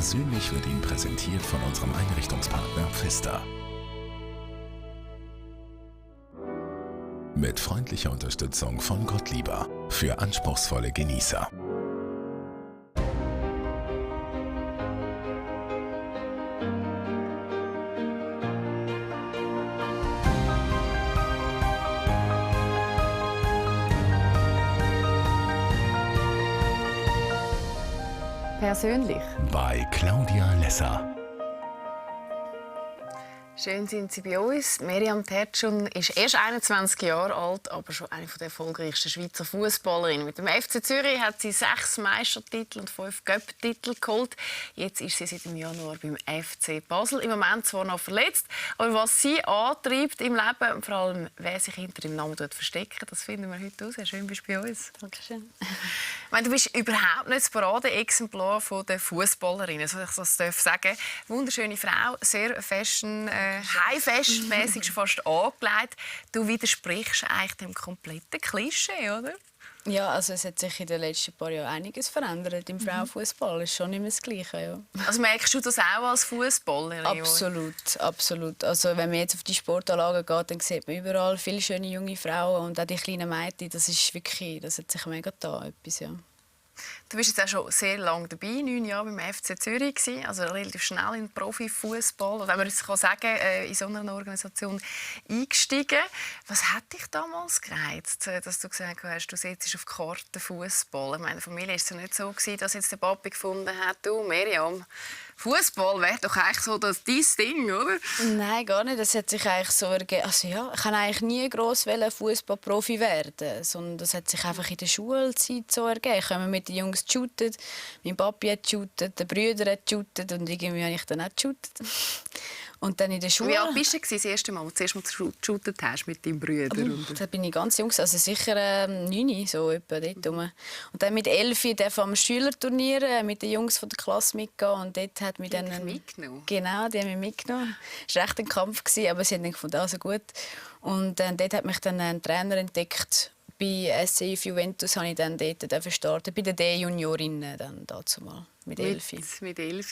Persönlich wird Ihnen präsentiert von unserem Einrichtungspartner Pfister. Mit freundlicher Unterstützung von Gottlieber für anspruchsvolle Genießer. Persönlich. Bei Claudia Lesser. Schön sind Sie bei uns. Miriam Tertschun ist erst 21 Jahre alt, aber schon eine der erfolgreichsten Schweizer Fußballerinnen. Mit dem FC Zürich hat sie 6 Meistertitel und 5 Cup-Titel geholt. Jetzt ist sie seit dem Januar beim FC Basel. Im Moment zwar noch verletzt, aber was sie antreibt im Leben, vor allem wer sich hinter dem Namen versteckt, das finden wir heute aus. Schön, bist du bei uns. Dankeschön. Ich meine, du bist überhaupt nicht das Paradeexemplar der Fußballerin, also ich das darf sagen. Wunderschöne Frau, sehr fashion, high-fashion-mäßig fast angelegt. Du widersprichst eigentlich dem kompletten Klischee, oder? Ja, also es hat sich in den letzten paar Jahren einiges verändert im Frauenfußball. Es ist schon nicht mehr das Gleiche. Ja. Also merkst du das auch als Fußballerin? Absolut, absolut. Also wenn man jetzt auf die Sportanlagen geht, dann sieht man überall viele schöne junge Frauen und auch die kleinen Mädchen. Das ist wirklich, das hat sich mega getan, etwas, ja. Du bist jetzt auch schon sehr lange dabei, 9 Jahre beim FC Zürich gewesen, also relativ schnell in den Profifußball, oder wenn man es sagen kann, in so einer Organisation eingestiegen. Was hat dich damals gereizt, dass du gesagt hast, du setzt auf die Karte Fußball? In meiner Familie war es ja nicht so gewesen, dass jetzt der Papi gefunden hat, du Miriam, Fußball wäre doch eigentlich so dein Ding, oder? Nein, gar nicht. Das hat sich eigentlich so ergeben. Also ja, ich wollte eigentlich nie gross Fußballprofi werden, sondern das hat sich einfach in der Schulzeit so ergeben. Ich habe mit den Jungs geshootet, mein Papi hat geshootet, der Brüder hat geshootet und irgendwie habe ich dann auch geshootet. Und dann in der Schule... Wie alt bist du das erste Mal, als du zuerst mal geshootet hast mit deinem Bruder? Da bin ich ganz jung, also sicher 9, so etwa dort rum. Und dann mit 11 durfte ich am Schülerturnier mit den Jungs von der Klasse mitgehen und dort hat mich dann... mitgenommen? Genau, die haben mich mitgenommen. Es war echt ein Kampf, aber sie haben gefunden, also gut. Und dort hat mich dann ein Trainer entdeckt. Bei SCF Juventus habe ich dann dort starten, bei den D-Juniorinnen dann dazu mal. Mit 11. Mit 11.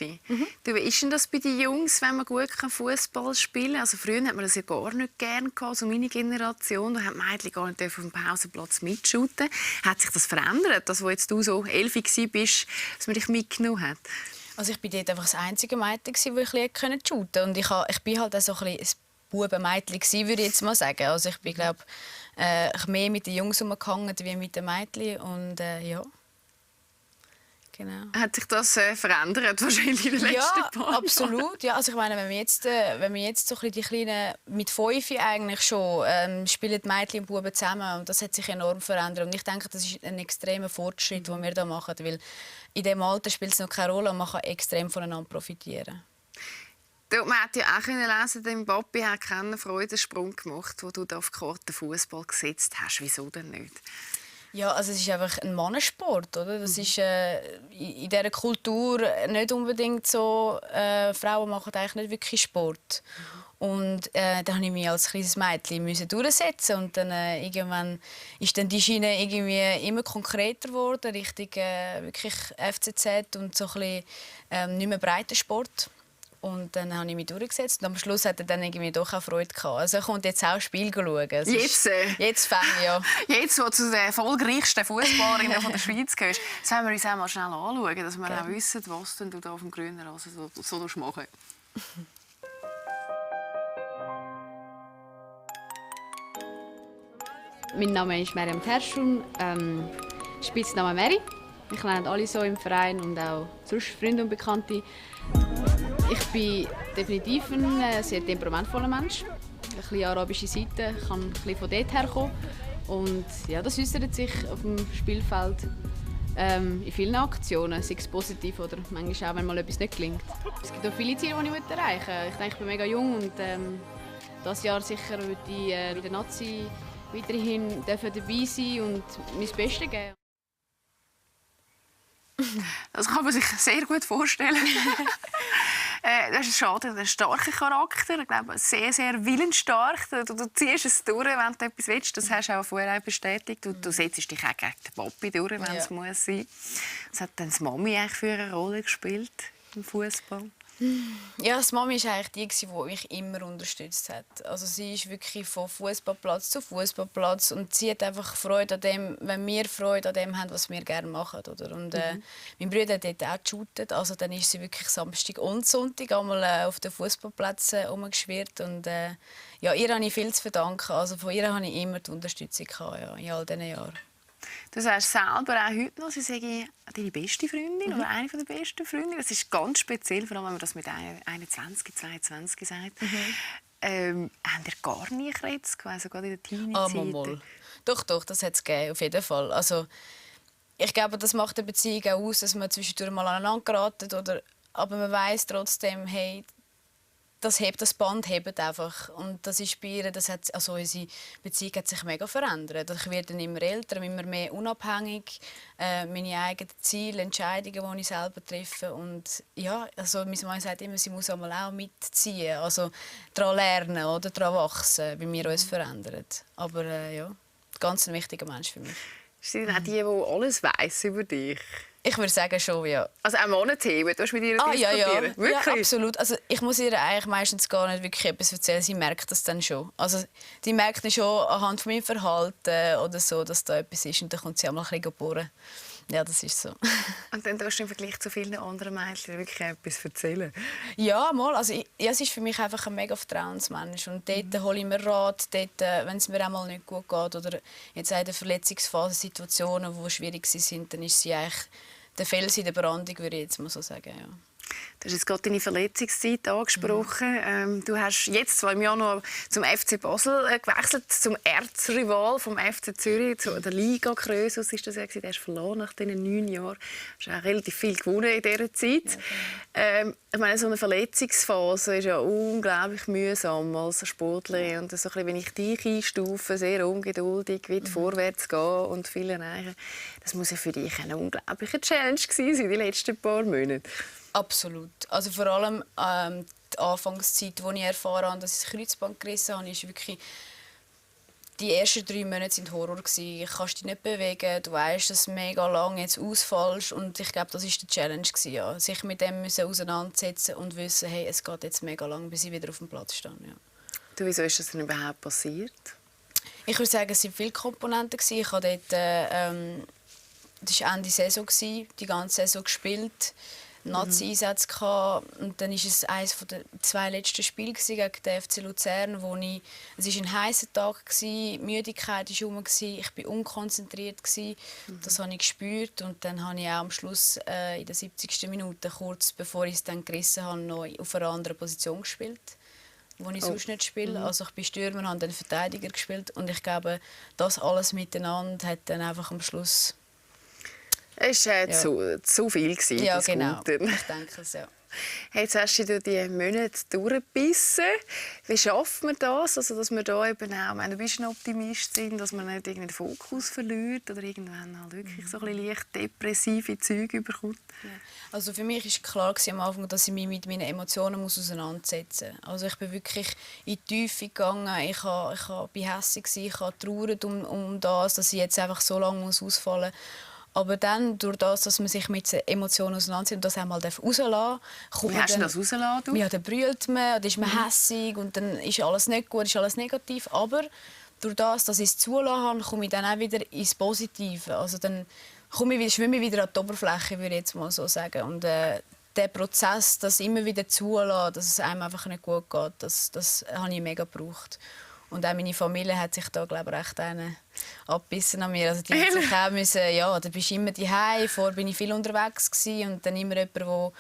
Du, wie ist denn das bei den Jungs, wenn man gut Fußball spielen kann? Also früher hat man das ja gar nicht gerne gehabt, so meine Generation. Da hat Mädchen gar nicht auf dem Pausenplatz mitshooten. Hat sich das verändert, dass, wo jetzt du so 11 bist, dass man dich mitgenommen hat? Also ich war dort einfach das einzige Mädchen, das ich shooten konnte. Und ich bin halt auch so ein Bubenmädchen, würde ich jetzt mal sagen. Also ich bin, glaube mehr mit den Jungs umgehangen wie mit den Mädchen. Und ja. Genau. Hat sich das verändert wahrscheinlich in den letzten paar Jahren? Ja, absolut. Ja, also ich meine, wenn wir jetzt so die Kleinen mit 5 eigentlich schon spielen die Mädchen und Buben zusammen und das hat sich enorm verändert. Und ich denke, das ist ein extremer Fortschritt, den wir da machen, weil in diesem Alter spielt es noch keine Rolle und man kann extrem voneinander profitieren. Man hat ja auch lesen, dein Papi hat keinen Freudensprung gemacht, wo du auf die Karte Fußball gesetzt hast. Wieso denn nicht? Ja, also es ist einfach ein Mannensport, oder? Das ist in dieser Kultur nicht unbedingt so. Frauen machen eigentlich nicht wirklich Sport. Und da musste ich mich als kleines Mädchen durchsetzen und dann irgendwann ist dann die Schiene irgendwie immer konkreter geworden, Richtung wirklich FCZ und so ein bisschen, nicht mehr Breitensport. Und dann habe ich mich durchgesetzt und am Schluss hat er dann irgendwie doch auch Freude gehabt. Also er kommt jetzt auch Spiel schauen. Jetzt fängt ja. Jetzt, wo du zu den erfolgreichsten Fußballerinnen der Schweiz gehörst, sollen wir uns auch mal schnell anschauen, dass wir auch wissen, was du da auf dem grünen Rasen so machen. Mein Name ist Miriam Tertschun, Spitzname Mary. Ich lerne alle so im Verein und auch sonst Freunde und Bekannte. Ich bin definitiv ein sehr temperamentvoller Mensch. Ein bisschen arabische Seite, ich kann ein bisschen von dort herkommen. Und ja, das äußert sich auf dem Spielfeld in vielen Aktionen, sei es positiv oder manchmal auch, wenn mal etwas nicht gelingt. Es gibt auch viele Ziele, die ich erreichen möchte. Ich denke, ich bin mega jung und dieses Jahr sicher würde ich bei der Nazi weiterhin dabei sein und mein Bestes geben. Das kann man sich sehr gut vorstellen. Das ist schade, ein starker Charakter, ich glaube, sehr, sehr willensstark. Du ziehst es durch, wenn du etwas willst. Das hast du auch vorher bestätigt. Du setzt dich auch gegen den Papi durch, wenn es muss sein. Was hat denn die Mami eigentlich für eine Rolle gespielt im Fußball? Ja, die Mami war eigentlich die, die mich immer unterstützt hat. Also sie ist wirklich von Fußballplatz zu Fußballplatz und sie hat einfach Freude an dem, wenn wir Freude an dem haben, was wir gerne machen. Oder? Und mein Bruder hat dort auch geshootet, also dann ist sie wirklich Samstag und Sonntag einmal auf den Fußballplätzen rumgeschwirrt und ja, ihr habe ich viel zu verdanken. Also von ihr habe ich immer die Unterstützung gehabt, ja, in all diesen Jahren. Du sagst selber auch heute noch, sie sei deine beste Freundin oder eine der besten Freundinnen. Das ist ganz speziell, vor allem wenn man das mit 21, 22 sagt. Haben ihr gar nie Krebs gehabt, also gerade in der Teenie-Zeit? Mal. Doch, das hat es gegeben, auf jeden Fall. Also, ich glaube, das macht eine Beziehung auch aus, dass man zwischendurch mal aneinander geraten, oder, aber man weiß trotzdem, hey, das Band hebt einfach. Und das ist bei ihr, also unsere Beziehung hat sich mega verändert. Ich werde dann immer älter, immer mehr unabhängig. Meine eigenen Ziele, Entscheidungen, die ich selber treffe. Und ja, also meine Mama sagt immer, sie muss einmal auch mitziehen. Also daran lernen oder daran wachsen, wie wir uns verändern. Aber ja, ein ganz wichtiger Mensch für mich. Ist sie dann auch die alles weiss über dich? Ich würde sagen schon, ja. Also auch Monathemen, du hast mit ihr diskutieren? Ja. Wirklich? Ja, absolut. Also ich muss ihr eigentlich meistens gar nicht wirklich etwas erzählen. Sie merkt das dann schon. Also sie merkt dann schon anhand von meinem Verhalten oder so, dass da etwas ist. Und dann kommt sie einmal ein bisschen bohren. Ja, das ist so. Und dann darfst du im Vergleich zu vielen anderen Mädchen wirklich etwas erzählen? Ja, mal. Also es ist für mich einfach ein mega Vertrauensmensch. Und dort hole ich mir Rat, dort, wenn es mir einmal nicht gut geht oder jetzt in der Verletzungsphase Situationen, die schwierig sind, dann ist sie eigentlich der Fels in der Brandung, würde ich jetzt mal so sagen. Ja. Du hast jetzt gerade deine Verletzungszeit angesprochen. Du hast jetzt zwar im Januar zum FC Basel gewechselt, zum Erzrival vom FC Zürich, zu der Liga Krösus ist das ja. Du hast verloren nach diesen 9 Jahren. Du hast auch relativ viel gewonnen in dieser Zeit. Ja, ich meine, so eine Verletzungsphase ist ja unglaublich mühsam als Sportlerin. Und so ein bisschen, wenn ich dich einstufe, sehr ungeduldig, weit vorwärts gehen und viel erreichen, das muss ja für dich eine unglaubliche Challenge gewesen sein, die letzten paar Monate. Absolut. Also vor allem die Anfangszeit, als ich erfahren habe, dass ich das Kreuzband gerissen habe, ist wirklich die ersten 3 Monate waren Horror. Du kannst dich nicht bewegen, du weißt, dass du mega lange jetzt ausfallst. Und ich glaube, das war die Challenge. Ja. Sich mit dem auseinandersetzen und wissen, hey, es geht jetzt mega lang, bis ich wieder auf dem Platz stehe. Ja. Du, wieso ist das denn überhaupt passiert? Ich würde sagen, es waren viele Komponenten. Ich habe dort, das war Ende Saison, die ganze Saison gespielt. Nazi-Einsätze und dann war es eines der 2 letzten Spiele gegen den FC Luzern, wo es war ein heißer Tag, die Müdigkeit war herum, ich war unkonzentriert, das habe ich gespürt und dann habe ich auch am Schluss in der 70. Minute, kurz bevor ich es dann gerissen habe, noch auf einer anderen Position gespielt, wo ich sonst nicht spiele. Also ich bin Stürmer und habe dann Verteidiger gespielt und ich glaube, das alles miteinander hat dann einfach am Schluss. Es war zu viel. Ja, genau. Ich denke es, ja. Jetzt hast du durch diese Monate durchgebissen. Wie schafft man das? Also, dass man da eben auch, wenn du bist ein Optimist, dass man nicht den Fokus verliert oder irgendwann halt wirklich so ein bisschen leicht depressive Züge bekommt? Ja. Also für mich war klar am Anfang, dass ich mich mit meinen Emotionen auseinandersetzen muss. Also ich bin wirklich in die Tiefe gegangen. Ich war hässlich, ich habe traurig um das, dass ich jetzt einfach so lange ausfallen muss. Aber dann, durch das, dass man sich mit Emotionen auseinandersetzt und das einmal rauslassen darf. Wie hast du das rausgelassen? Ja, dann brüllt man, dann ist man hässig und dann ist alles nicht gut, ist alles negativ. Aber durch das, dass ich es zulassen habe, komme ich dann auch wieder ins Positive. Also dann schwimme ich wieder an die Oberfläche, würde ich jetzt mal so sagen. Und der Prozess, das immer wieder zulassen, dass es einem einfach nicht gut geht, das habe ich mega gebraucht. Und auch meine Familie hat sich da, glaube ich, recht abgebissen an mir. Also die hat sich auch müssen, ja, da bist du immer daheim. Vorher bin ich viel unterwegs gewesen. Und dann immer jemand, der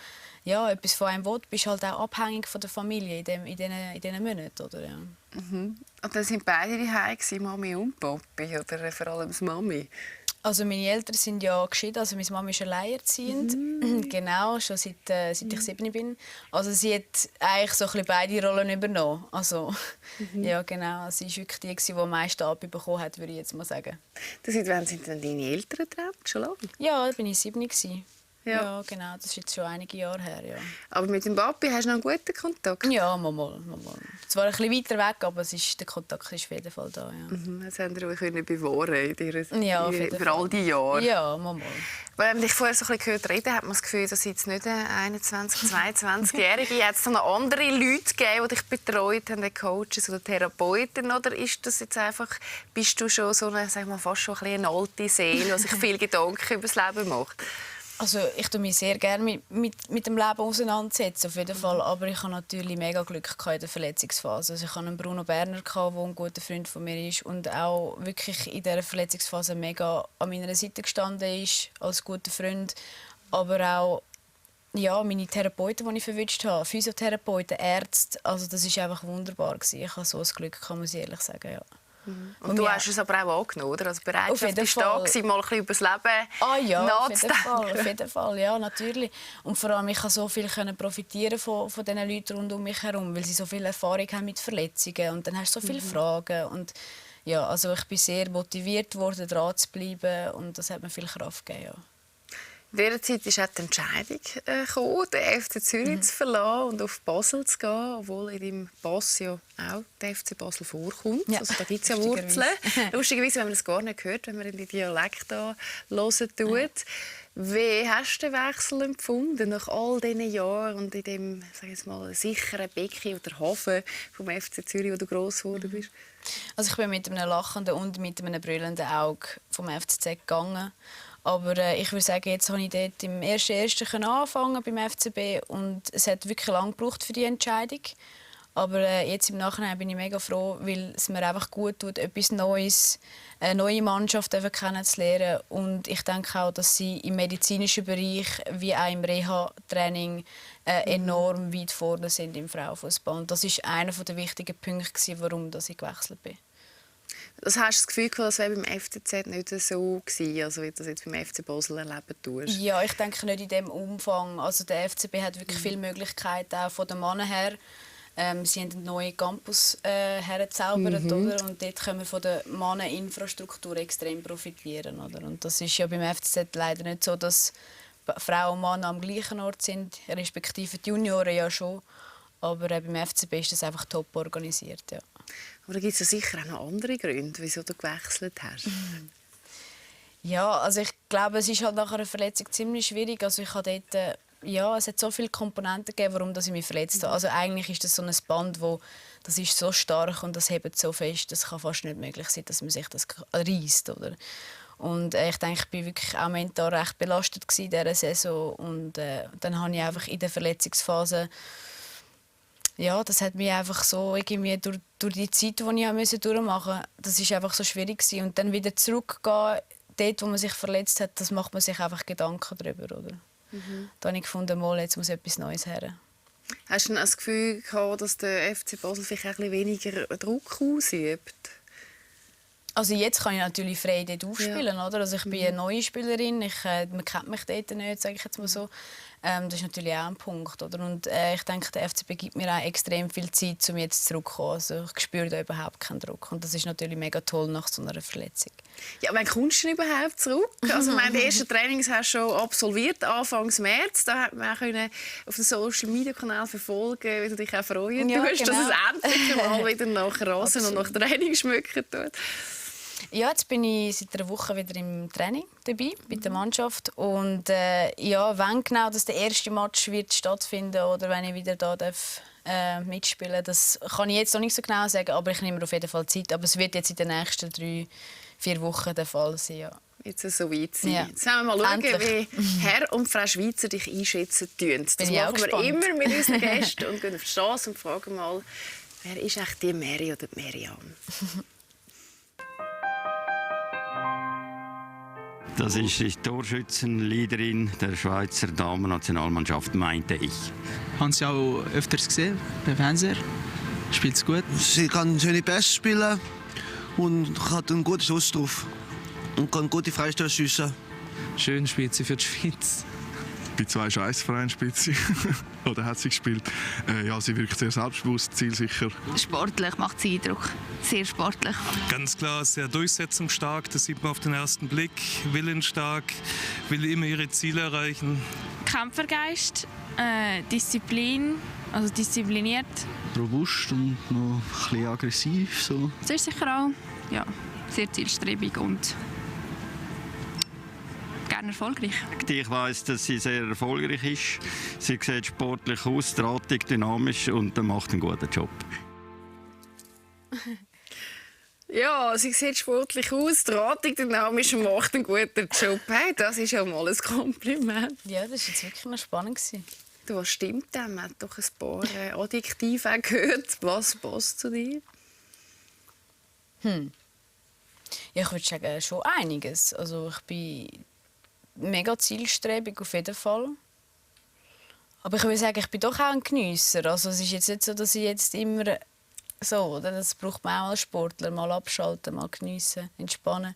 ja, etwas von einem will, bist halt auch abhängig von der Familie in diesen Monaten, oder? Ja. Und dann sind beide daheim, Mami und Papi, oder vor allem die Mami? Also meine Eltern sind ja geschieden, also meine Mama ist alleinerziehend, genau, schon seit ich 7 bin. Also sie hat eigentlich so ein bisschen beide Rollen übernommen. Also, ja genau, sie war wirklich die, die am meisten abbekommen hat, würde ich jetzt mal sagen. Seit wann sind denn deine Eltern getrennt? Schon lange? Ja, da war ich 7. Ja, genau. Das ist jetzt schon einige Jahre her, ja. Aber mit dem Papi hast du noch einen guten Kontakt? Ja, mal. Zwar ein bisschen weiter weg, aber der Kontakt ist auf jeden Fall da, ja. Das haben wir auch bewahren über all die Jahre. Ja, mal. Wenn man dich vorher so ein bisschen gehört reden, hat man das Gefühl, dass jetzt nicht eine 21-, 22-Jährige, hat es noch andere Leute gegeben, die dich betreut haben, Coaches oder Therapeuten, oder ist das jetzt einfach, bist du schon so eine, sag mal, fast schon eine alte Seele, die sich viel Gedanken über das Leben macht? Also ich tue mich sehr gerne mit dem Leben auseinandersetzen, auf jeden Fall. Aber ich habe natürlich mega Glück in der Verletzungsphase. Also ich hatte einen Bruno Berner, der ein guter Freund von mir ist und auch wirklich in dieser Verletzungsphase mega an meiner Seite gestanden ist, als guter Freund. Aber auch meine Therapeuten, die ich verwünscht habe, Physiotherapeuten, Ärzte, also das war einfach wunderbar. Ich hatte so ein Glück, kann man ehrlich sagen, ja. Und du hast es aber auch angenommen, oder? Also Bereitschaft ist da gewesen, mal ein bisschen über das Leben nachzudenken. Auf jeden Fall, ja, natürlich. Und vor allem, ich konnte so viel profitieren von den Leuten rund um mich herum, weil sie so viel Erfahrung haben mit Verletzungen und dann hast du so viele Fragen. Und ja, also ich bin sehr motiviert worden, dran zu bleiben und das hat mir viel Kraft gegeben, ja. In dieser Zeit ist auch die Entscheidung gekommen, den FC Zürich zu verlassen und auf Basel zu gehen, obwohl in deinem Pass ja auch der FC Basel vorkommt. Ja. Also da gibt es ja Wurzeln. Lustigerweise, wenn man das gar nicht hört, wenn man in die Dialekte hören tut. Ja. Wie hast du den Wechsel empfunden nach all diesen Jahren und in dem, sag ich mal, sicheren Becken oder Hafen vom FC Zürich, wo du gross geworden bist? Also ich bin mit einem lachenden und mit einem brüllenden Auge vom FCZ gegangen. Aber ich würde sagen, jetzt habe ich dort im 1.1. anfangen beim FCB und es hat wirklich lange gebraucht für die Entscheidung. Aber jetzt im Nachhinein bin ich mega froh, weil es mir einfach gut tut, etwas Neues, eine neue Mannschaft kennenzulernen. Und ich denke auch, dass sie im medizinischen Bereich wie auch im Reha-Training enorm weit vorne sind im Frauenfußball. Und das war einer der wichtigen Punkte, warum ich gewechselt bin. Das hast du das Gefühl, das wäre beim FCZ nicht so gewesen, also wie du das jetzt beim FC Basel erleben tust? Ja, ich denke nicht in diesem Umfang. Also der FCB hat wirklich viele Möglichkeiten, auch von den Männern her. Sie haben einen neuen Campus hergezaubert, oder? Und dort können wir von der Männeninfrastruktur extrem profitieren. Oder? Und das ist ja beim FCZ leider nicht so, dass Frauen und Männer am gleichen Ort sind, respektive die Junioren ja schon. Aber beim FCB ist das einfach top organisiert, ja. Aber da gibt es ja sicher auch noch andere Gründe, wieso du gewechselt hast. Ja, also ich glaube, es ist halt nach einer Verletzung ziemlich schwierig. Also ich habe dort, es hat so viele Komponenten gegeben, warum ich mich verletzt habe. Also eigentlich ist das so ein Band, das ist so stark und das hebt so fest, das kann fast nicht möglich sein, dass man sich das reißt, oder? Und ich denke, ich war wirklich auch mental recht belastet in dieser Saison. Und dann habe ich einfach in der Verletzungsphase, ja, das hat mich einfach so irgendwie durch die Zeit, die ich durchmachen musste, das ist einfach so schwierig gewesen. Und dann wieder zurückgehen, dort, wo man sich verletzt hat, das macht man sich einfach Gedanken darüber, oder? Da habe ich gefunden, jetzt muss etwas Neues her. Hast du das Gefühl gehabt, dass der FC Basel vielleicht ein bisschen weniger Druck ausübt? Also jetzt kann ich natürlich frei dort aufspielen, oder? Also ich bin eine neue Spielerin, man kennt mich dort nicht, sage ich jetzt mal so. Das ist natürlich auch ein Punkt, oder? Und ich denke, der FCB gibt mir auch extrem viel Zeit, um jetzt zurückzukommen. Also ich spüre da überhaupt keinen Druck und das ist natürlich mega toll nach so einer Verletzung. Ja, wann kommst du denn überhaupt zurück? Also die ersten Trainings hast du schon absolviert, Anfang März. Da konnte man auf dem Social-Media-Kanal verfolgen, wie du dich auch freuen tust, dass es endlich mal wieder nach Rasen und nach Training schmücken tut. Ja, jetzt bin ich seit einer Woche wieder im Training dabei, bei der Mannschaft. Und wann genau das der erste Match wird stattfinden oder wenn ich wieder da mitspielen darf, das kann ich jetzt noch nicht so genau sagen, aber ich nehme mir auf jeden Fall Zeit. Aber es wird jetzt in den nächsten 3-4 Wochen der Fall sein, ja. Jetzt so weit sein. Ja. Jetzt wollen wir mal schauen, wie Herr und Frau Schweizer dich einschätzen tun. Das machen wir immer mit unseren Gästen und gehen auf die Straße und fragen mal, wer ist eigentlich die Mary oder die Meriam? Das ist die Torschützenleaderin der Schweizer Damen-Nationalmannschaft, meinte ich. Haben Sie auch öfters gesehen beim Fernseher? Spielt es gut? Sie kann schöne Pässe spielen und hat einen guten Schuss drauf. Und kann gute Freistöße schiessen. Schön spielt sie für die Schweiz. Bei 2 Scheissvereinen spielt sie. Oder hat sie gespielt. Ja, sie wirkt sehr selbstbewusst, zielsicher. Sportlich macht sie Eindruck. Sehr sportlich. Ganz klar sehr durchsetzungsstark. Das sieht man auf den ersten Blick. Willensstark, will immer ihre Ziele erreichen. Kämpfergeist, Disziplin, also diszipliniert. Robust und noch ein bisschen aggressiv. So. Sie ist sicher auch sehr zielstrebig und gerne erfolgreich. Ich weiss, dass sie sehr erfolgreich ist. Sie sieht sportlich aus, drahtig, dynamisch und macht einen guten Job. Ja, sie sieht sportlich aus, drahtig, dynamisch und macht einen guten Job. Hey, das ist ja mal ein Kompliment. Ja, das war jetzt wirklich noch spannend. Du, was stimmt denn? Man hat doch ein paar Adjektive auch gehört. Was passt zu dir? Ja, ich würde sagen, schon einiges. Also ich bin mega zielstrebig auf jeden Fall. Aber ich würde sagen, ich bin doch auch ein Geniesser. Also es ist jetzt nicht so, dass ich jetzt immer so, oder? Das braucht man auch als Sportler. Mal abschalten, mal geniessen, entspannen.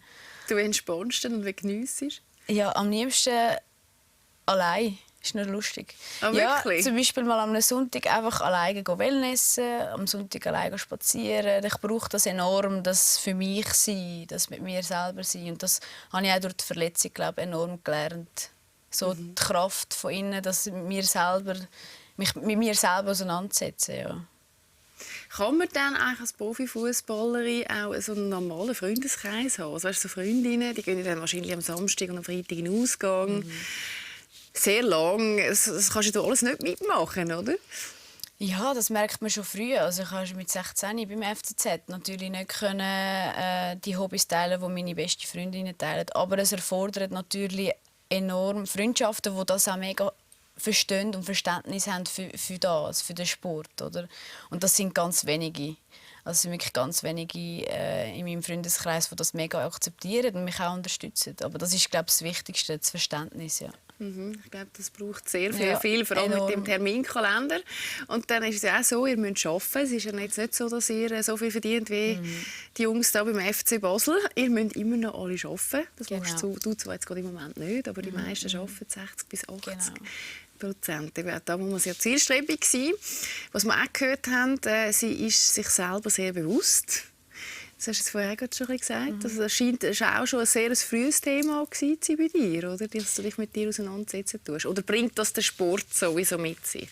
Du entspannst und wie geniessest? Ja, am liebsten allein. Ist nicht lustig. Oh, ja, wirklich? zum Beispiel mal am Sonntag einfach alleine Wellnessen, am Sonntag alleine spazieren. Ich brauche das enorm, das für mich sein, das mit mir selber sein. Und das habe ich auch durch die Verletzung, glaube ich, enorm gelernt. So die Kraft von innen, dass mich mit mir selber auseinandersetzen. Ja. Kann man dann eigentlich als Profifußballerin auch so einen normalen Freundeskreis haben? Also, weißt du, so Freundinnen, die gehen dann wahrscheinlich am Samstag und am Freitag in den Ausgang. Sehr lang. Das kannst du alles nicht mitmachen, oder? Ja, das merkt man schon früh. Also ich konnte mit 16 beim FCZ natürlich nicht die Hobbys teilen, die meine beste Freundinnen teilen. Aber es erfordert natürlich enorm Freundschaften, die das auch mega verstehen und Verständnis haben für den Sport. Oder? Und das sind ganz wenige. Also es sind wirklich ganz wenige in meinem Freundeskreis, die das mega akzeptieren und mich auch unterstützen. Aber das ist, glaube ich, das Wichtigste, das Verständnis. Ja. Ich glaube, das braucht sehr viel, vor allem mit dem Terminkalender. Und dann ist es ja auch so, ihr müsst arbeiten. Es ist ja jetzt nicht so, dass ihr so viel verdient wie die Jungs da beim FC Basel. Ihr müsst immer noch alle arbeiten. Das machst du zwar jetzt gerade im Moment nicht, aber die meisten arbeiten 60 bis 80%. Da muss man sehr zielstrebig sein. Was wir auch gehört haben, sie ist sich selber sehr bewusst. Das hast du vorher gerade schon gesagt. Also das scheint auch schon ein sehr frühes Thema zu sein bei dir, oder? Dass du dich mit dir auseinandersetzen tust. Oder bringt das der Sport sowieso mit sich?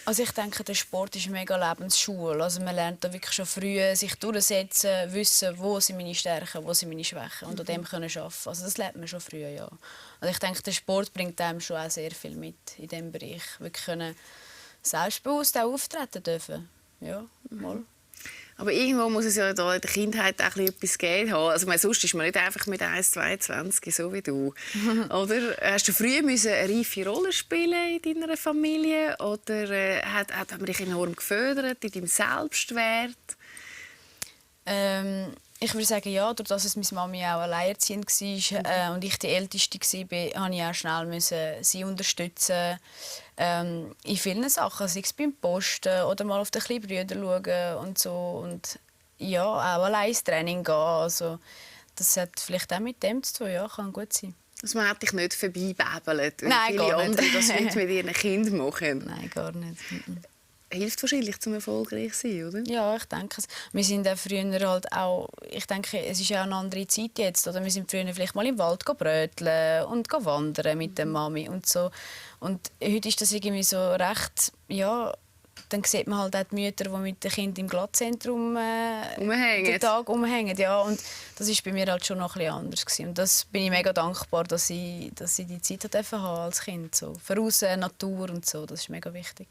Also ich denke, der Sport ist eine mega Lebensschule. Also man lernt da wirklich schon früh sich durchsetzen, wissen, wo sind meine Stärken, wo sind meine Schwächen und an dem können arbeiten. Also das lernt man schon früh, ja. Also ich denke, der Sport bringt einem schon auch sehr viel mit in diesem Bereich. Wirklich können selbstbewusst auch auftreten dürfen. Ja, mal. Aber irgendwo muss es ja da in der Kindheit auch etwas gegeben haben. Also, sonst ist man nicht einfach mit 1,22 so wie du. Oder? Hast du früh eine reife Rolle spielen in deiner Familie? Oder hat man dich enorm gefördert in deinem Selbstwert? Ich würde sagen, ja, dadurch, dass meine Mami auch alleinerziehend war und ich die Älteste war, musste ich auch schnell sie unterstützen. In vielen Sachen, sei es beim Posten oder mal auf die kleinen Brüder schauen und so. Und ja, auch allein ins Training gehen. Also, das hat vielleicht auch mit dem zu tun, ja, kann gut sein. Also man hat dich nicht vorbeibäbelt, wie Nein, viele gar andere nicht. das mit ihren Kindern machen? Nein, gar nicht. Hilft wahrscheinlich zum erfolgreich sein, oder? Ja, ich denke es. Wir sind auch früher halt auch, ich denke, es ist ja eine andere Zeit jetzt, oder? Wir sind früher vielleicht mal im Wald bröteln und wandern mit der Mami und so. Und heute ist das irgendwie so recht, ja, dann sieht man halt auch die Mütter, die mit den Kindern im Glattzentrum den Tag umhängen. Ja, und das ist bei mir halt schon noch ein bisschen anders gewesen. Und das bin ich mega dankbar, dass ich die Zeit haben als Kind. So. Voraus, Natur und so, das ist mega wichtig.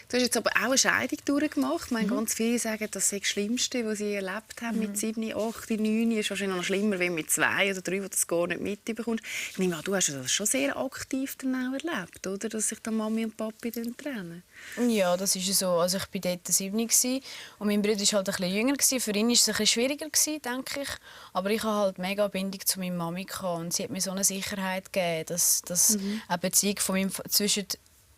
Du hast jetzt aber auch eine Scheidung durchgemacht. Ich meine, ganz viele sagen, das sei das Schlimmste, was sie erlebt haben mit 7, 8, 9. Das ist wahrscheinlich noch schlimmer, wenn mit 2 oder 3, wo du das gar nicht mitbekommst. Ich nehme an, du hast das schon sehr aktiv dann auch erlebt, oder? Dass sich dann Mami und Papi dann trennen. Ja, das ist so. Also ich war dort 7 und mein Bruder war halt ein bisschen jünger. Für ihn war es ein bisschen schwieriger, denke ich. Aber ich hatte halt mega Bindung zu meiner Mami und sie hat mir so eine Sicherheit gegeben, dass eine Beziehung zwischen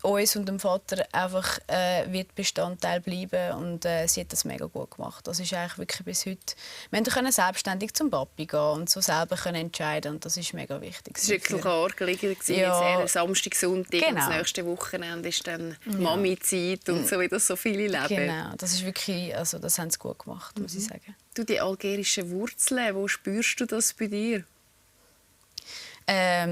uns und dem Vater einfach wird Bestandteil bleiben und sie hat das mega gut gemacht. Das ist eigentlich wirklich bis heute. Wir können selbstständig zum Papi gehen und so selber können entscheiden und das ist mega wichtig. Es war wirklich klar gelegen, Samstag, Sonntag und das nächste Wochenende ist dann Mami-Zeit und so, wie das so viele leben. Genau, das ist wirklich, also das haben sie gut gemacht, muss ich sagen. Du, die algerischen Wurzeln, wo spürst du das bei dir?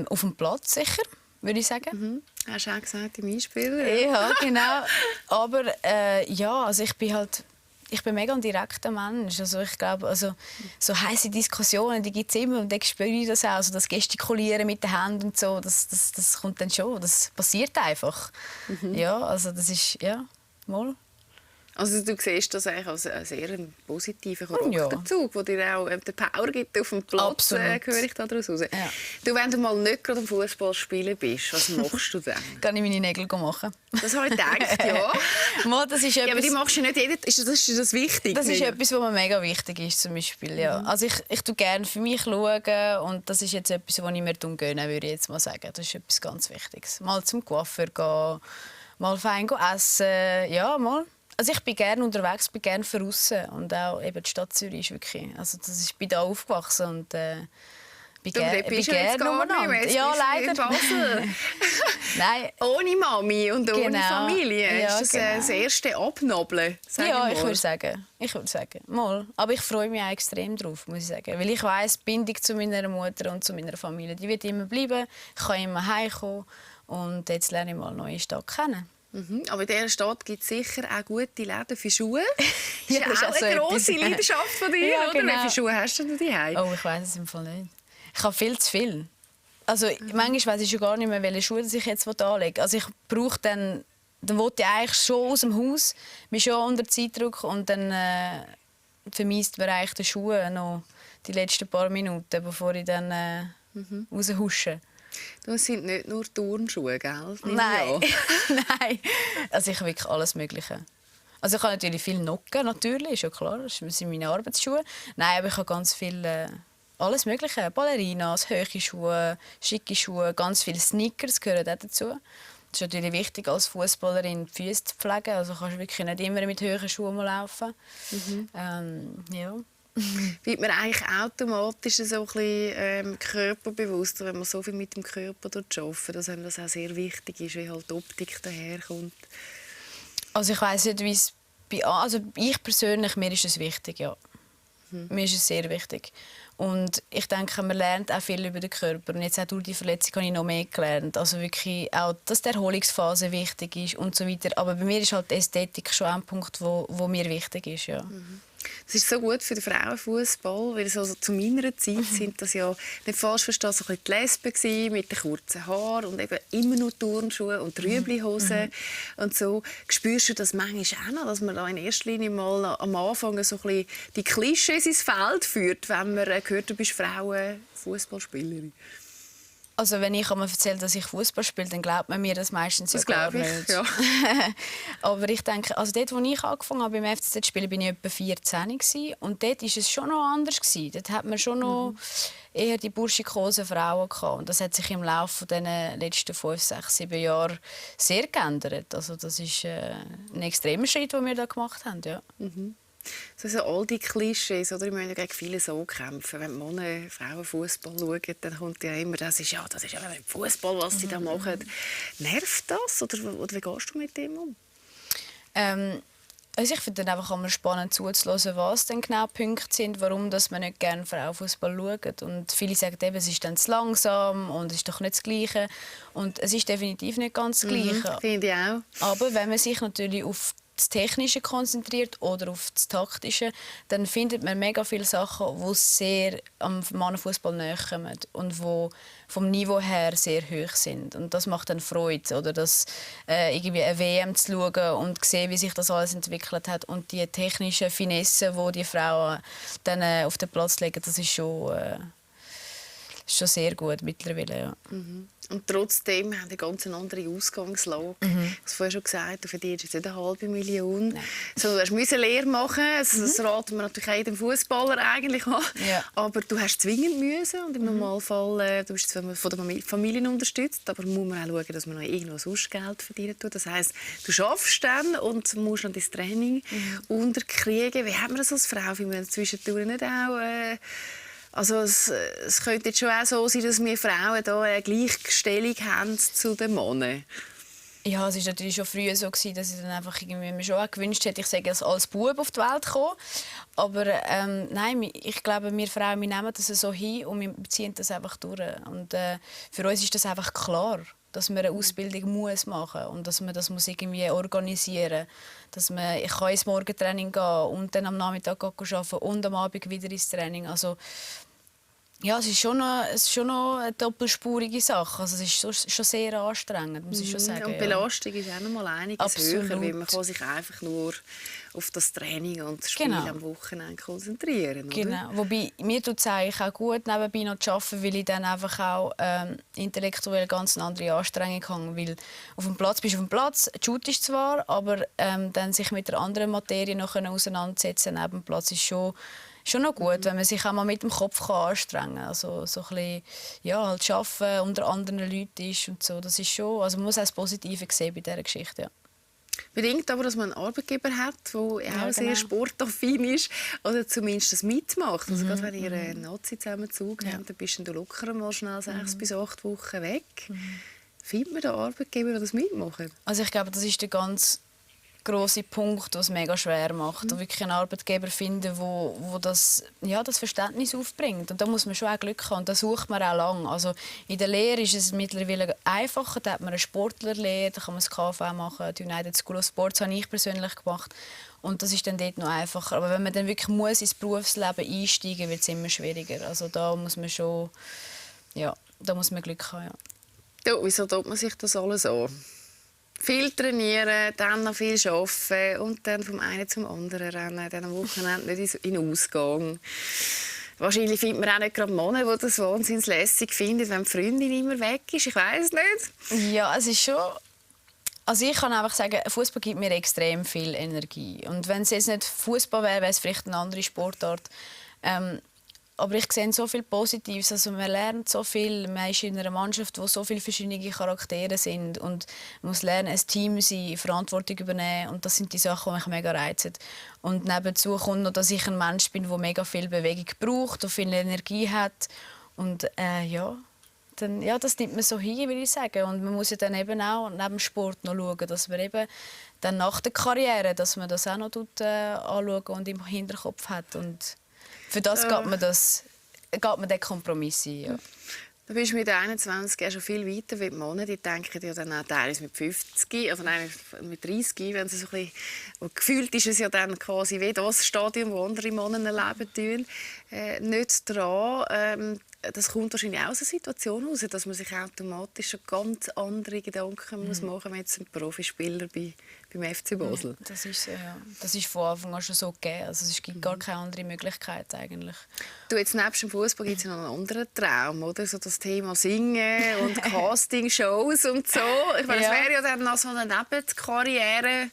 Auf dem Platz sicher, würde ich sagen. Hast du auch gesagt, im Einspieler? Ja, genau. Aber also ich bin mega ein direkter Mensch. Also ich glaube, also, so heisse Diskussionen, die gibt es immer und dann spüre ich das auch. Also das Gestikulieren mit den Händen und so, das kommt dann schon. Das passiert einfach. Ja, also das ist, mal. Also du siehst das eigentlich als einen sehr positiven Charakterzug, der dir auch den Power gibt auf dem Platz, höre ich daraus raus. Ja. Du, wenn du mal nicht gerade am Fußball spielen bist, was machst du dann? Kann ich meine Nägel machen. Das habe ich gedacht, ja. Das ist etwas, aber die machst du nicht ist das wichtig? Das ist etwas, was mir mega wichtig ist, zum Beispiel. Ja. Also ich schaue gerne für mich schauen und das ist jetzt etwas, was ich mir gönne, würde ich jetzt mal sagen. Das ist etwas ganz Wichtiges. Mal zum Coiffeur gehen, mal fein essen, ja, mal. Also ich bin gerne unterwegs, bin gerne draussen und auch eben die Stadt Zürich ist wirklich, also ich bin da aufgewachsen und bin gerne umeinander. Ja, leider. Nein. Ohne Mami und ohne Familie. Ja, ist das das erste Abnobeln? Ich würde sagen. Mal. Aber ich freue mich auch extrem drauf, muss ich sagen. Weil ich weiss, die Bindung zu meiner Mutter und zu meiner Familie, die wird immer bleiben. Ich kann immer heimkommen und jetzt lerne ich mal eine neue Stadt kennen. Aber in dieser Stadt gibt es sicher auch gute Läden für Schuhe. Ja, das ist auch eine grosse Leidenschaft von dir, ja, oder? Genau. Wie viele Schuhe hast du daheim? Oh, ich weiss es im Fall nicht. Ich habe viel zu viel. Also, manchmal weiss ich schon gar nicht mehr, welche Schuhe ich jetzt anlege. Also ich brauche dann will ich eigentlich schon aus dem Haus, bin schon unter Zeitdruck und dann vermisst man eigentlich die Schuhe noch die letzten paar Minuten, bevor ich dann raushusche. Das sind nicht nur Turnschuhe, gell? Nein. Nein. Also ich habe wirklich alles Mögliche. Also ich habe natürlich viel Nocken, natürlich, ist ja klar, das sind meine Arbeitsschuhe. Nein, aber ich habe ganz viel, alles Mögliche. Ballerinas, hohe Schuhe, schicke Schuhe, ganz viele Sneakers gehören auch dazu. Es ist natürlich wichtig, als Fußballerin die Füße zu pflegen. Also kannst du wirklich nicht immer mit hohen Schuhen laufen. Ja. Wird man eigentlich automatisch so ein bisschen körperbewusster, wenn man so viel mit dem Körper arbeitet, dass einem das auch sehr wichtig ist, wie halt die Optik daherkommt? Also ich weiss nicht, wie es also ich persönlich, mir ist es wichtig, ja. Mir ist es sehr wichtig. Und ich denke, man lernt auch viel über den Körper. Und jetzt auch durch die Verletzung habe ich noch mehr gelernt. Also wirklich auch, dass die Erholungsphase wichtig ist und so weiter. Aber bei mir ist halt die Ästhetik schon ein Punkt, wo mir wichtig ist, ja. Das ist so gut für den Frauenfußball, weil also zu meiner Zeit sind das ja nicht falsch verstanden, so ein bisschen die Lesben gewesen, mit den kurzen Haaren und eben immer nur Turnschuhe und Rüblihosen und so. Spürst du das manchmal auch noch, dass man da in erster Linie mal am Anfang so ein bisschen die Klischees ins Feld führt, wenn man hört, du bist Frauenfußballspielerin? Also wenn ich einmal erzähle, dass ich Fußball spiele, dann glaubt man mir das meistens das gar nicht. Ja. Aber ich denke, also dort, wo ich angefangen habe beim FCZ zu spielen, bin ich etwa 14 gewesen. Und dort war es schon noch anders gewesen. Dort hat man schon noch eher die burschikosen Frauen gehabt. Und das hat sich im Laufe der letzten 5, 6, 7 Jahre sehr geändert. Also das ist ein extremer Schritt, den wir da gemacht haben. Ja. Also all die Klischees, oder? Ich meine, gegen viele so kämpfen. Wenn Männer Frauenfußball schauen, dann kommt ja immer, das ist ja Fußball, was sie da machen. Nervt das? Oder wie gehst du mit dem um? Also ich finde dann einfach immer spannend zuzuhören, was denn genau die Punkte sind, warum dass man nicht gerne Frauenfußball schaut. Und viele sagen eben, es ist dann zu langsam und es ist doch nicht das Gleiche. Und es ist definitiv nicht ganz das Gleiche. Finde ich auch. Aber wenn man sich natürlich auf das Technische konzentriert oder auf das Taktische, dann findet man mega viele Sachen, die sehr am Mannenfußball näher kommen und die vom Niveau her sehr hoch sind. Und das macht dann Freude, oder das irgendwie eine WM zu schauen und zu sehen, wie sich das alles entwickelt hat und die technischen Finessen, die die Frauen dann auf den Platz legen, das ist schon ist schon sehr gut mittlerweile, ja. Und trotzdem haben wir eine ganz andere Ausgangslage. Ich habe es vorher schon gesagt, du verdienst jetzt nicht 500.000. So, du musst Lehre machen. Das raten wir natürlich auch jedem Fußballer eigentlich an. Ja. Aber du hast zwingend müssen. Und im Normalfall, du bist von der Familie unterstützt, aber muss man auch schauen, dass man noch irgendwo sonst Geld verdienen tut. Das heisst, du schaffst dann und musst noch dein Training unterkriegen. Wie hat man das als Frau? Wie man zwischendurch nicht auch... Also es könnte jetzt schon auch so sein, dass wir Frauen hier eine Gleichstellung haben zu den Männern. Ja, es war natürlich schon früher so, dass ich dann einfach irgendwie mir schon auch gewünscht hätte, ich sage als Bub auf die Welt kommen. Aber nein, ich glaube, wir Frauen, wir nehmen das so hin und wir ziehen das einfach durch. Und für uns ist das einfach klar, dass man eine Ausbildung machen muss und dass man das irgendwie organisieren muss. Ich kann ins Morgentraining gehen und dann am Nachmittag arbeiten und am Abend wieder ins Training. Also, ja, es ist schon noch eine doppelspurige Sache. Also, es ist schon sehr anstrengend, muss ich schon sagen. Und die Belastung ist auch noch mal einiges höher, weil man kann sich einfach nur auf das Training und das Spiel am Wochenende konzentrieren. Oder? Genau. Wobei, mir tut es eigentlich auch gut, nebenbei noch zu arbeiten, weil ich dann einfach auch intellektuell ganz eine andere Anstrengung habe. Weil auf dem Platz bist du auf dem Platz, shootest zwar, aber dann sich mit der anderen Materie noch auseinandersetzen neben dem Platz ist schon noch gut, wenn man sich auch mal mit dem Kopf anstrengen kann. Also so ein bisschen, ja, halt arbeiten unter anderen Leuten ist und so. Das ist schon, also man muss auch das Positive sehen bei dieser Geschichte, ja. Bedingt aber, dass man einen Arbeitgeber hat, der auch sehr sportaffin ist oder zumindest das mitmacht. Also gerade wenn ihr einen Nazi zusammengezogen habt, dann bist du locker mal schnell 6 bis 8 Wochen weg. Findet man den Arbeitgeber, der das mitmacht? Also ich glaube, das ist der ganz grosse Punkt, was es mega schwer macht. Wirklich einen Arbeitgeber finden, wo das Verständnis aufbringt. Und da muss man schon auch Glück haben. Und da sucht man auch lange. Also in der Lehre ist es mittlerweile einfacher. Da hat man eine Sportlerlehre, da kann man das KV machen. Die United School of Sports habe ich persönlich gemacht. Und das ist dann dort noch einfacher. Aber wenn man dann wirklich ins Berufsleben einsteigen muss, wird es immer schwieriger. Also da muss man schon, ja, da muss man Glück haben. Ja. Wieso tut man sich das alles an? Viel trainieren, dann noch viel arbeiten und dann vom einen zum anderen rennen, dann am Wochenende nicht in den Ausgang. Wahrscheinlich findet man auch nicht gerade Männer, die das wahnsinnig lässig finden, wenn die Freundin immer weg ist. Ich weiss nicht. Ja, es ist schon... Also ich kann einfach sagen, Fußball gibt mir extrem viel Energie. Und wenn es jetzt nicht Fußball wäre, wäre es vielleicht eine andere Sportart. Aber ich sehe so viel Positives. Also man lernt so viel. Man ist in einer Mannschaft, wo so viele verschiedene Charaktere sind. Und man muss lernen, ein Team sein, Verantwortung übernehmen. Und das sind die Sachen, die mich mega reizen. Und nebenzu kommt noch, dass ich ein Mensch bin, der mega viel Bewegung braucht, der viel Energie hat. Und das nimmt man so hin, würde ich sagen. Und man muss ja dann eben auch neben dem Sport noch schauen, dass man eben dann nach der Karriere, dass man das auch noch anschaut und im Hinterkopf hat. Und für das geht man den Kompromiss ein. Ja. Du bist mit 21 schon viel weiter wie die Männer. Die denken ja dann auch teilweise mit 50, also nein, mit 30, wenn sie so ein bisschen, gefühlt ist es ja dann quasi wie das Stadium, wo andere Männer leben tun, nicht dran. Das kommt wahrscheinlich auch aus einer Situation heraus, dass man sich automatisch schon ganz andere Gedanken machen muss, wenn jetzt ein Profispieler beim FC Basel. Das ist so, ja. Das ist von Anfang an schon so gegeben. Also es gibt gar keine andere Möglichkeit eigentlich. Du, jetzt nebst dem Fußball gibt es noch einen anderen Traum, oder? So das Thema Singen und Castingshows und so. Ich meine, das wäre ja dann noch so eine Nebenkarriere,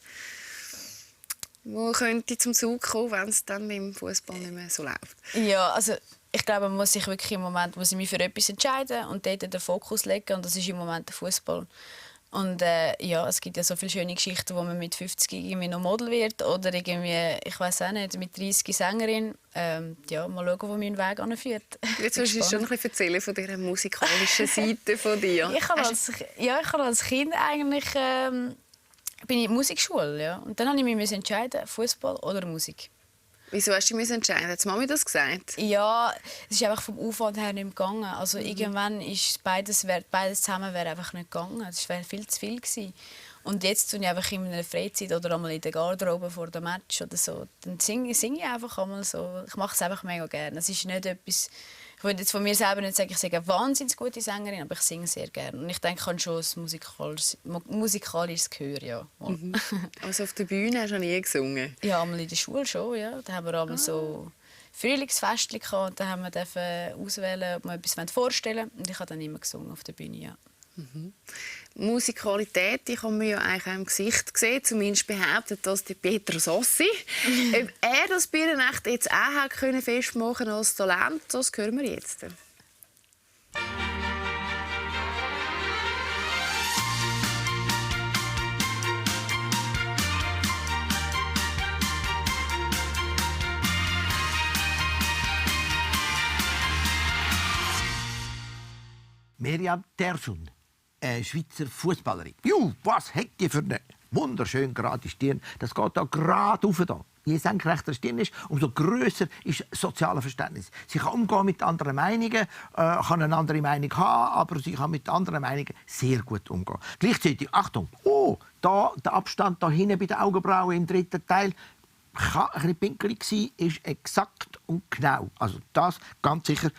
die könnte zum Zug kommen, wenn es dann mit dem Fußball nicht mehr so läuft. Ja, also ich glaube, man muss sich wirklich im Moment mich für etwas entscheiden und dort den Fokus legen. Und das ist im Moment der Fußball. Und es gibt ja so viele schöne Geschichten, wo man mit 50 irgendwie noch Model wird oder irgendwie, ich weiß auch nicht, mit 30 Sängerin. Mal schauen, wo mein Weg anführt. Jetzt willst du schon ein bisschen erzählen von dieser musikalischen Seite von dir. Ich habe als Kind eigentlich bin ich in die Musikschule, ja. Und dann musste ich mich entscheiden, Fußball oder Musik. Wieso hast du dich entscheiden? Hat die Mami das gesagt? Ja, es ist einfach vom Aufwand her nicht gegangen. Also irgendwann ist beides zusammen wäre einfach nicht gegangen. Es wäre viel zu viel gewesen. Und jetzt tue ich einfach in meiner Freizeit oder einmal in der Garderobe vor dem Match oder so, dann singe ich einfach einmal so. Ich mache es einfach mega gerne. Es ist nicht etwas. Ich würde jetzt von mir selber nicht sagen, ich sei eine wahnsinnig gute Sängerin, aber ich singe sehr gerne. Und ich denke, ich habe schon ein musikalisches Gehör, ja. Also auf der Bühne hast du nie gesungen? Ja, einmal in der Schule schon, ja. Da haben wir einmal so Frühlingsfest gehabt, und dann durften wir auswählen, ob wir etwas vorstellen wollen. Und ich habe dann immer gesungen auf der Bühne, ja. Musikalität, die kann man ja eigentlich auch im Gesicht sehen. Zumindest behauptet das die Peter Sossi. Ob er das Bierenecht jetzt auch hat können festmachen als Talent, das hören wir jetzt. Miriam Terschun, Schweizer Fußballerin. Was hat die für eine wunderschön gerade Stirn. Das geht da gerade auf. Da. Je senkrechter die Stirn ist, umso grösser ist das soziale Verständnis. Sie kann umgehen mit anderen Meinungen, kann eine andere Meinung haben, aber sie kann mit anderen Meinungen sehr gut umgehen. Gleichzeitig, Achtung, da, der Abstand da hinten bei den Augenbrauen im dritten Teil kann ein bisschen pinkelig sein, ist exakt und genau. Also das ganz sicher.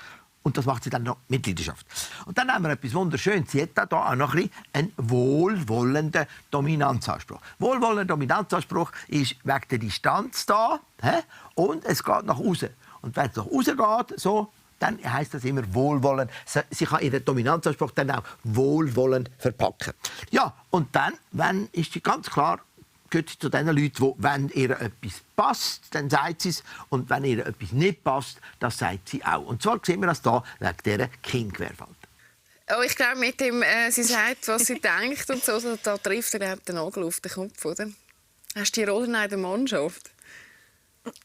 Und das macht sie dann noch mit Leidenschaft. Und dann haben wir etwas Wunderschönes. Sie hat da auch noch ein bisschen einen wohlwollenden Dominanzanspruch. Wohlwollender Dominanzanspruch ist wegen der Distanz da. Und es geht nach außen. Und wenn es nach außen geht, so, dann heisst das immer wohlwollend. Sie kann ihren Dominanzanspruch dann auch wohlwollend verpacken. Ja, und dann, wenn ist sie ganz klar, gehört sie zu den Leuten, die, wenn ihr etwas passt, dann sagt sie es. Und wenn ihr etwas nicht passt, das sagt sie auch. Und zwar sehen wir das hier wegen dieser Kindquerfalte. Oh, ich glaube, mit dem, sie sagt, was sie denkt und so, da trifft er den Nagel auf den Kopf, oder? Hast du die Rolle in der Mannschaft?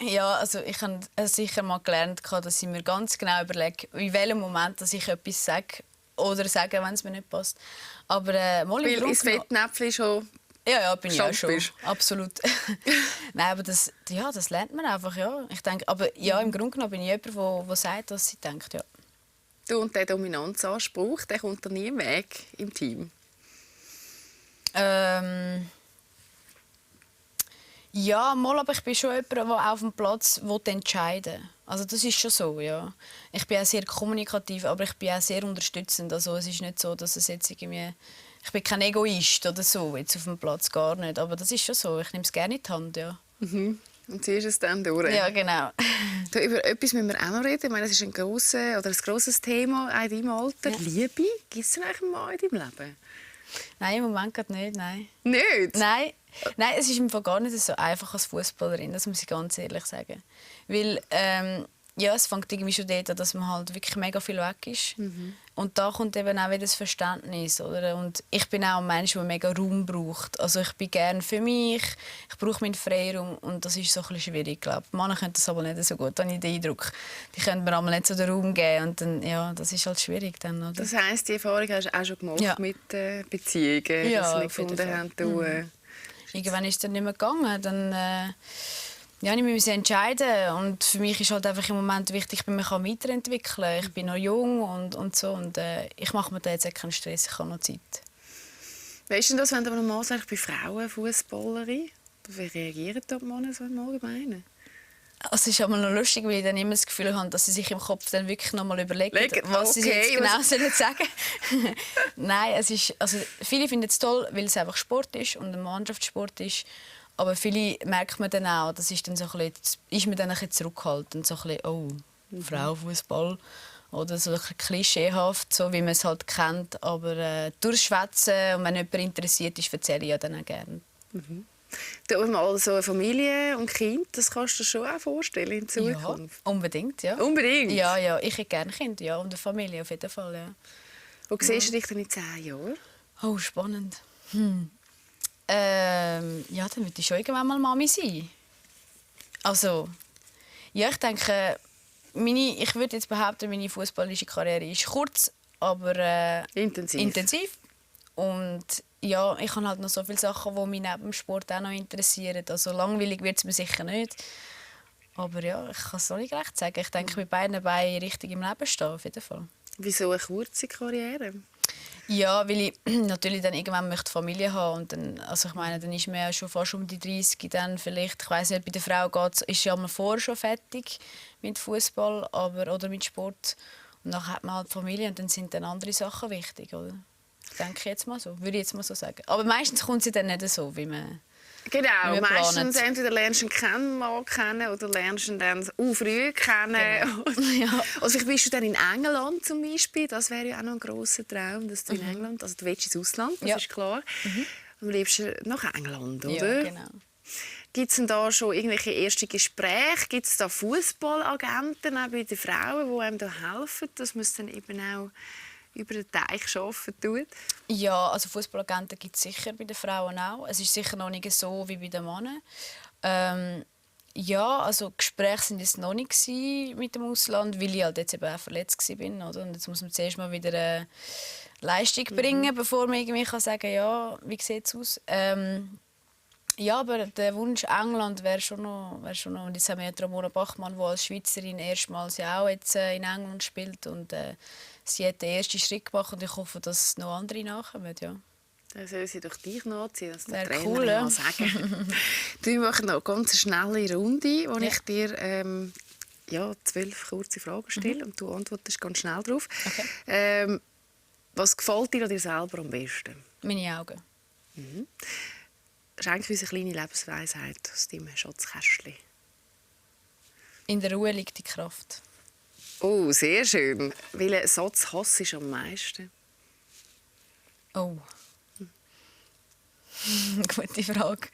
Ja, also ich habe sicher mal gelernt, dass ich mir ganz genau überlege, in welchem Moment dass ich etwas sage oder sage, wenn es mir nicht passt. Aber mal im Weil ins Fettnäpfchen schon... Ja, bin ich auch schon. Bist. Absolut. Nein, aber das lernt man einfach, ja. Ich denke, aber ja, im Grunde genommen bin ich jemand, der sagt, was sie denkt, ja. Du, und der Dominanzanspruch, der kommt dir nie im Weg im Team? Ja, mal, aber ich bin schon jemand, der auf dem Platz entscheiden will. Also das ist schon so, ja. Ich bin auch sehr kommunikativ, aber ich bin auch sehr unterstützend. Also es ist nicht so, dass es jetzt irgendwie... Ich bin kein Egoist oder so, jetzt auf dem Platz gar nicht. Aber das ist schon so, ich nehme es gerne in die Hand, ja. Mhm. Und ziehst es dann durch? Ja, genau. Du, über etwas müssen wir auch noch reden. Ich meine, das ist ein grosses Thema in deinem Alter. Ja. Liebe, gibt es eigentlich einen Mann in deinem Leben? Nein, im Moment gerade nicht, nein. Nicht? Nein, es ist im Fall gar nicht so einfach als Fußballerin, das muss ich ganz ehrlich sagen. Weil, ja, es fängt irgendwie schon dort an, dass man halt wirklich mega viel weg ist. Mhm. Und da kommt eben auch wieder das Verständnis. Oder? Und ich bin auch ein Mensch, der mega Raum braucht. Also ich bin gerne für mich, ich brauche meinen Freiraum und das ist so ein bisschen schwierig, glaube ich. Männer können das aber nicht so gut, habe ich den Eindruck. Die können mir einmal nicht so den Raum geben und dann, ja, das ist halt schwierig dann, oder? Das heisst, die Erfahrung hast du auch schon gemacht mit Beziehungen, ja, dass sie nicht gefunden haben, Irgendwann ist es dann nicht mehr gegangen, dann... Ja, ich muss entscheiden und für mich ist halt einfach im Moment wichtig, ich mich weiterentwickeln. Ich bin noch jung und so und ich mache mir da jetzt keinen Stress, ich habe noch Zeit. Wie ist denn das, wenn du mal sagst, ich bin Frauenfußballerin? Wie reagieren die Männer so im Allgemeinen? Es ist aber noch lustig, weil ich dann immer das Gefühl habe, dass sie sich im Kopf dann wirklich noch mal überlegen, was sie jetzt genau sagen sollen. Nein, also viele finden es toll, weil es einfach Sport ist und ein Mannschaftssport ist. Aber viele merkt man dann auch, das ist dann so ein bisschen, ist man dann ein bisschen zurückhaltend, so ein bisschen, oh, Frauenfußball oder so ein bisschen klischeehaft, so wie man es halt kennt. Aber durchschwätzen und wenn jemand interessiert ist, erzähle ich ja dann auch gerne. Mhm. Du, mal so eine Familie und Kind, das kannst du dir schon auch vorstellen in Zukunft? Ja, unbedingt, ja. Unbedingt? Ja, ich hätte gerne Kinder, ja, und eine Familie auf jeden Fall, ja. Wo siehst du dich denn in 10 Jahren? Oh, spannend. Ja, dann würde ich schon irgendwann mal Mami sein. Also, ja, ich denke, ich würde jetzt behaupten, meine fußballische Karriere ist kurz, aber intensiv. Und ja, ich habe halt noch so viele Sachen, die mich neben dem Sport auch noch interessieren. Also langweilig wird es mir sicher nicht. Aber ja, ich kann es noch nicht recht sagen. Ich denke, mit beiden Beinen richtig im Leben stehen, auf jeden Fall. Wieso eine kurze Karriere? Ja, weil ich natürlich dann irgendwann möchte Familie haben und dann, also ich meine, dann ist man ja schon fast um die 30, dann vielleicht, ich weiss nicht, bei der Frau ist ja mal vorher schon fertig mit Fußball oder mit Sport und dann hat man halt Familie und dann sind dann andere Sachen wichtig, oder? Ich denke jetzt mal so, würde ich jetzt mal so sagen. Aber meistens kommt sie dann nicht so, wie man Genau, wir planen. meistens entweder lernst du einen Mann kennen oder lernst du ihn dann früh kennen. Genau. Oder vielleicht bist du dann in England zum Beispiel. Das wäre ja auch noch ein grosser Traum, dass du in England, also du willst ins Ausland, das ist klar. Am liebsten nach England, oder? Ja, genau. Gibt es denn da schon irgendwelche ersten Gespräche? Gibt es da Fußballagenten auch bei den Frauen, die einem da helfen, dass man es dann eben auch über den Teich arbeiten tut? Ja, also Fußballagenten gibt es sicher bei den Frauen auch. Es ist sicher noch nicht so wie bei den Männern. Ja, also Gespräche sind es noch nicht mit dem Ausland, weil ich halt jetzt eben auch verletzt war. Oder? Und jetzt muss man zuerst mal wieder eine Leistung bringen, bevor man irgendwie sagen kann, ja, wie sieht es aus? Ja, aber der Wunsch England wäre schon noch. Und jetzt haben wir ja Ramona Bachmann, die als Schweizerin erstmals ja auch jetzt in England spielt. Und sie hat den ersten Schritt gemacht und ich hoffe, dass noch andere nachkommen. Ja. Dann soll sie doch dich nachziehen, das wäre Trainer cool, mal sagen. Wir machen noch eine ganz schnelle Runde, wo ich dir 12 kurze Fragen stelle und du antwortest ganz schnell darauf. Okay. Was gefällt dir an dir selber am besten? Meine Augen. Schenk uns eine kleine Lebensweisheit aus deinem Schatzkästchen. In der Ruhe liegt die Kraft. Oh, sehr schön. Welchen Satz hasst du am meisten? Oh. Gute Frage.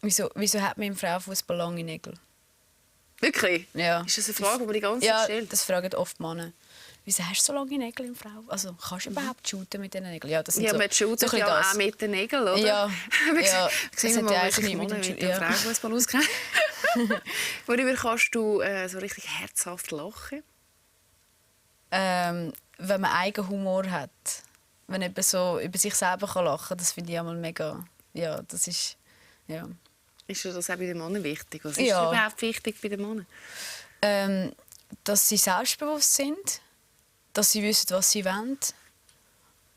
Wieso hat man im Frauenfußball lange Nägel? Wirklich? Ja. Ist das eine Frage, die die ganze Zeit Ja, stellt? das fragen oft Männer. Wieso hast du so lange Nägel im Frau? Also kannst du überhaupt shooten mit diesen Nägeln? Ja, das sind man shootet so ja auch mit den Nägeln, oder? Ja, Sehen wir mal, wie sich mit mit dem dem Frauenfußball auskennt. Worüber kannst du so richtig herzhaft lachen? Wenn man eigenen Humor hat. Wenn jemand so über sich selber lachen kann, das finde ich einmal mega... Ja, das ist... Ja. Ist das auch bei den Männern wichtig? Was ist überhaupt wichtig bei den Männern? Dass sie selbstbewusst sind, dass sie wissen, was sie wollen.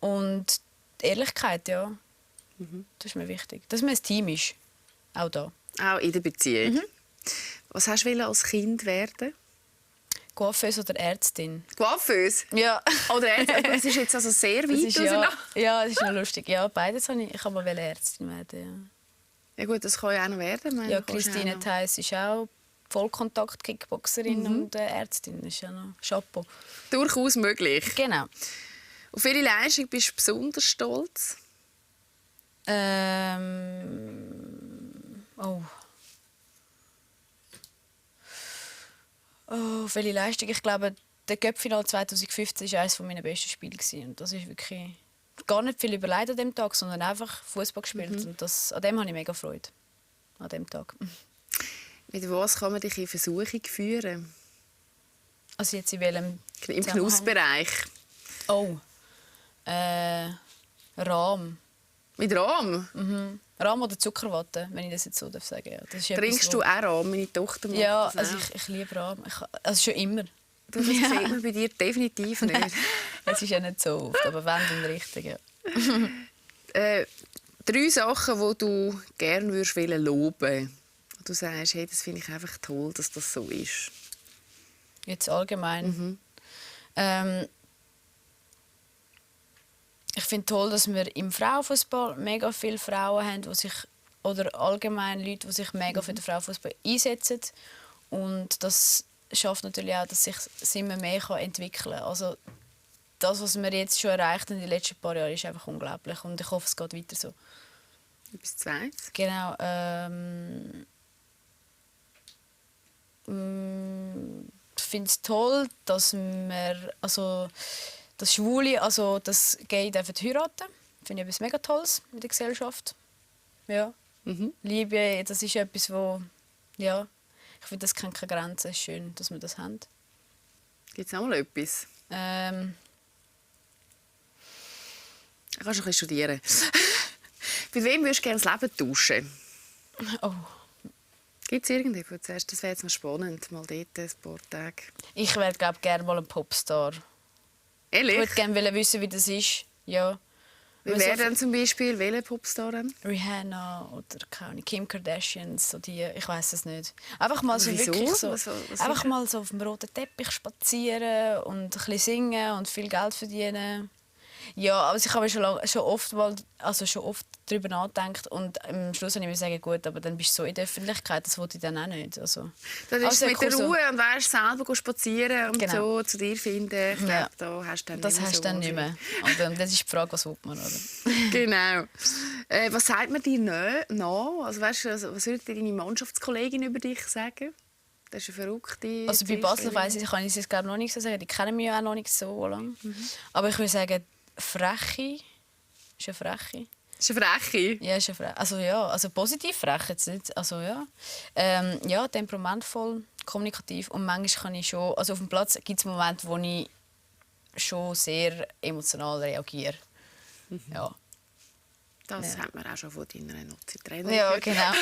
Und die Ehrlichkeit, ja. Das ist mir wichtig. Dass man ein Team ist. Auch da. Auch in der Beziehung. Was hast du als Kind werden? Coiffeuse oder Ärztin? Coiffeuse? Ja. Oder Ärztin? Das ist jetzt also sehr weit auseinander. Ja, das ist noch lustig. Ja, beides habe ich. Ich kann mal Ärztin werden. Ja. Ja gut, das kann ja auch noch werden. Ja, Christine Theis ist auch Vollkontakt-Kickboxerin und Ärztin. Das ist ja noch Chapeau. Durchaus möglich. Genau. Auf welche Leistung bist du besonders stolz? Auf welche Leistung? Ich glaube, der Cup-Final 2015 war eines meiner besten Spiele. Und das ist wirklich gar nicht viel überlegt an dem Tag, sondern einfach Fußball gespielt. Und an dem habe ich mega Freude. An dem Tag. Mit was kann man dich in Versuchung führen? Also jetzt in welchem? Im Genussbereich. Oh. Rahm. Mit Rahm? Rahm oder Zuckerwatte, wenn ich das jetzt so sagen darf. Ja, das ist trinkst du auch Rahm? Meine Tochter macht ja, das also ich liebe Rahm. Also schon immer. Das sieht man bei dir definitiv nicht. Es ist ja nicht so oft, aber wenn, dann richtig, ja. 3 Sachen, die du gerne loben würdest. Du sagst, hey, das finde ich einfach toll, dass das so ist. Jetzt allgemein. Ich finde toll, dass wir im Frauenfußball mega viele Frauen haben, die sich, oder allgemein Leute, die sich mega für den Frauenfußball einsetzen. Und das schafft natürlich auch, dass sich es immer mehr entwickeln kann. Also das, was wir jetzt schon erreicht haben in den letzten paar Jahren, ist einfach unglaublich. Und ich hoffe, es geht weiter so. Etwas Zweites? Genau. Ich finde es toll, dass wir, also dass Schwule, also dass Gay dürfen heiraten. Finde ich etwas mega Tolles in der Gesellschaft. Ja. Liebe, das ist etwas, wo, ja, ich finde, das kennt keine Grenzen. Es ist schön, dass wir das haben. Gibt es noch mal etwas? Du kannst noch ein bisschen studieren. Mit wem würdest du gerne das Leben tauschen? Oh. Gibt es irgendjemanden, das wäre jetzt noch spannend, mal dort ein paar Tage? Ich wäre, glaube gerne mal ein Popstar. Ehrlich? Ich würde gerne wissen, wie das ist. Ja. Wie wäre denn zum Beispiel welche Popstar? Rihanna oder Kim Kardashian, so die, ich weiß es nicht. Einfach mal so wieso? wirklich so, was einfach mal so auf dem roten Teppich spazieren und ein bisschen singen und viel Geld verdienen. Ja, aber ich habe schon oft darüber nachgedacht und am Schluss habe ich mir sagen, gut, aber dann bist du so in der Öffentlichkeit, das wollte ich dann auch nicht. Also, das ist also mit der Ruhe und weißt, selber spazieren und genau. so zu dir finden. Ich glaube, da hast du dann nicht mehr. Und dann ist die Frage, was will man, oder? Genau. Was sagt man dir noch? Also, weißt, was würde deine Mannschaftskollegin über dich sagen? Das ist eine verrückte... Also bei Basel weiss ich, kann ich es glaube noch nicht so sagen. Die kennen mich ja auch noch nicht so lange. Aber ich würde sagen, freche. Ist eine freche. Ist eine freche? Ja, ist eine freche. Also ja, also positiv frech jetzt nicht. Also ja. Ja, temperamentvoll, kommunikativ. Und manchmal kann ich schon... Also auf dem Platz gibt es Momente, wo ich schon sehr emotional reagiere. Ja. Das hat man auch schon von deiner Nazi-Trainerin. Ja, genau.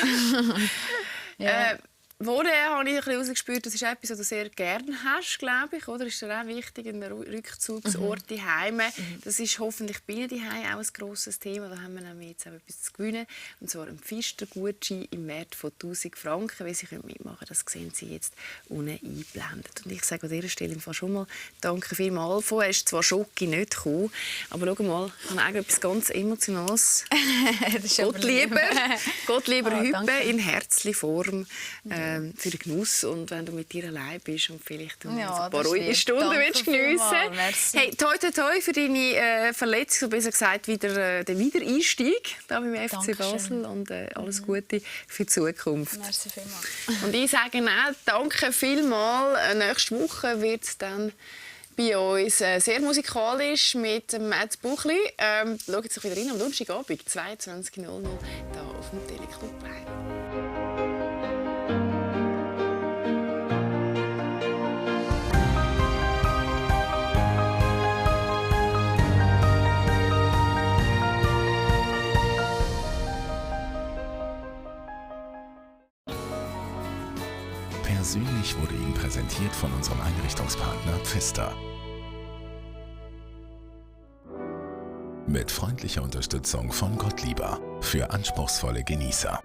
Ja. Woher habe ich herausgespürt, das ist etwas, was du sehr gerne hast, glaube ich. Oder? Ist dir auch wichtig, ein Rückzugsort daheim. Das ist hoffentlich bei Ihnen daheim auch ein grosses Thema. Da haben wir nämlich jetzt auch etwas zu gewinnen. Und zwar einen Pfister-Gutschein im Wert von 1000 Franken. Wie Sie mitmachen können, das sehen Sie jetzt unten eingeblendet. Und ich sage an dieser Stelle schon mal danke vielmals. Vorher ist zwar Schoki nicht gekommen, aber schau mal, ich habe eigentlich etwas ganz Emotionales. Gott lieber Hüppe in Herzli-Form. Für den Genuss und wenn du mit dir allein bist und vielleicht ein paar ruhige Stunden willst geniessen. Hey, toi toi toi für deine Verletzung, besser gesagt den Wiedereinstieg da beim FC Basel und alles Gute für die Zukunft. Merci vielmals. Und ich sage auch danke vielmals. Nächste Woche wird es dann bei uns sehr musikalisch mit Matt Buchli. Schaut sich wieder rein am Donnerstagabend 22:00 hier auf dem Teleclub Prime. Persönlich wurde Ihnen präsentiert von unserem Einrichtungspartner Pfister. Mit freundlicher Unterstützung von Gottlieber für anspruchsvolle Genießer.